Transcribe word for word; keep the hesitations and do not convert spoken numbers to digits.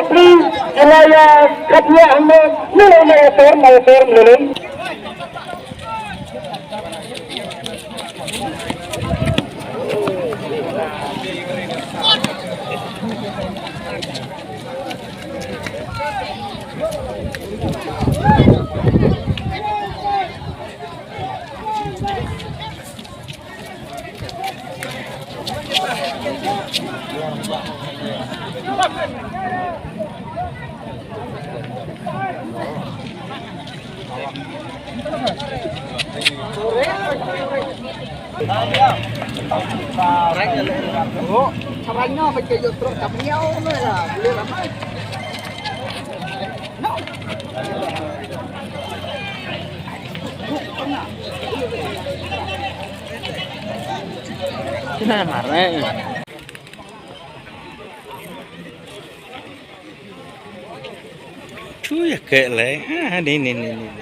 Ila ya, kat ya, ando, nilai na ya ter, na ya ter, nilai. Tu ya ke le. Ah, ni, ni, ni, ni, ni.